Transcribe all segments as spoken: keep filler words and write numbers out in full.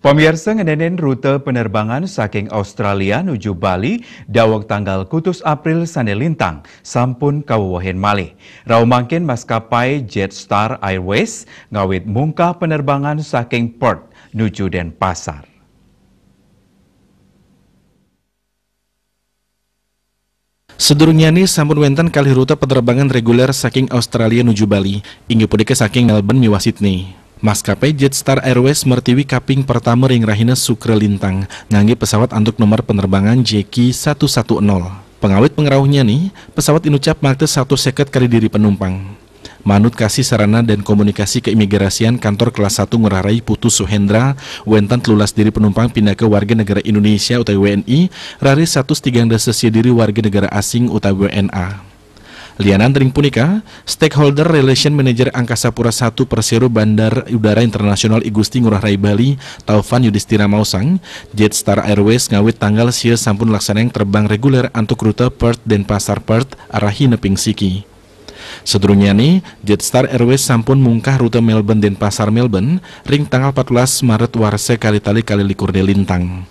Pamiarsa, ngenenen rute penerbangan saking Australia nuju Bali daweg tanggal kutus April sane lintang sampun kawewehin malih. Rauh mangkin maskapai Jetstar Airways ngawit mungkah penerbangan saking Perth nuju Denpasar. Sedurungyane sampun wenten kalih rute penerbangan reguler saking Australia nuju Bali, inggih punika saking Melbourne miwah Sydney. Maskapai Jetstar Airways mertiwi kaping pertama ring rahina Sukra lintang ngangge pesawat antuk nomor penerbangan J Q satu satu nol. Pengawit pangrauhnyane, pesawat inucap makta satus seket kadi diri penumpang. Manut kasih sarana dan komunikasi keimigrasian kantor kelas satu Ngurah Rai Putu Suhendra, wenten telulas diri penumpang pinaka warga negara Indonesia utawi W N I, raris satus tigang dasa sia diri warga negara asing utawi W N A. Lianan ring punika, Stakeholder Relation Manager Angkasa Pura satu Persero Bandar Udara Internasional I Gusti Ngurah Rai Bali, Taufan Yudhistira maosang, Jetstar Airways ngawit tanggal sia sampun laksanayang terbang reguler antuk rute Perth Denpasar Perth arah Hineping Siki. Sadurungyane, Jetstar Airways sampun mungkah rute Melbourne Denpasar Melbourne ring tanggal empat belas Maret warsa kalih tali kalih likur lintang.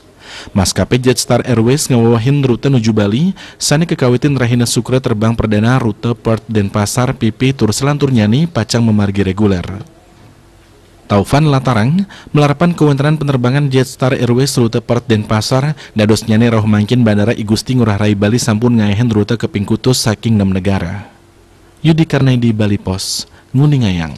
Maskapai Jetstar Airways ngawewehin rute nuju Bali, sane kakawitin rahina Sukra terbang perdana rute Perth Denpasar P P tur selanturnyane pacang mamargi reguler. Taufan latarang, malarapan kawentenan penerbangan Jetstar Airways rute Perth Denpasar, dadosnyane rauh mangkin Bandara I Gusti Ngurah Rai Bali sampun ngaehin rute kaping kutus saking nem negara. Yudi Karnaidi, Bali Post, nguningayang.